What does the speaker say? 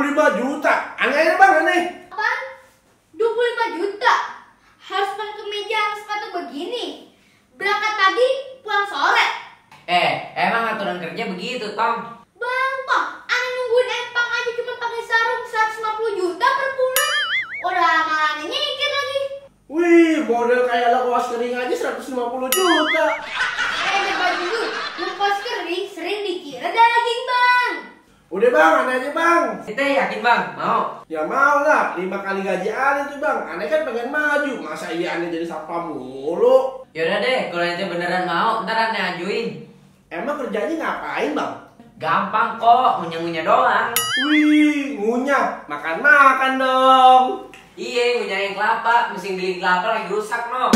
25 juta. Aneh bang, aneh. Apaan? 25 juta? Harus pakai kemeja sama sepatu begini? Berangkat pagi, pulang sore? Emang aturan kerja begitu, Tom? Bang, Tom, aneh nungguin empang aja cuma pakai sarung 150 juta per bulan. Udah lama nyikir lagi. Wih, model kayak lo kaos kering aja 150 juta. Ada baju lu, kaos kering sering dikira daging, Bang. Udah bang, aneh aja bang. Kita yakin, Bang? Mau? Ya mau lah, 5 kali gaji aneh tuh bang. Aneh kan pengen maju, masa iya aneh jadi satpam mulu? Yaudah deh, kalau ente beneran mau, ntar aneh ajuin. Emang kerjanya ngapain bang? Gampang kok, ngunyah-ngunyah doang. Wih, ngunyah, makan-makan dong. Iya, ngunyahin kelapa, mesin giling kelapa lagi rusak, no.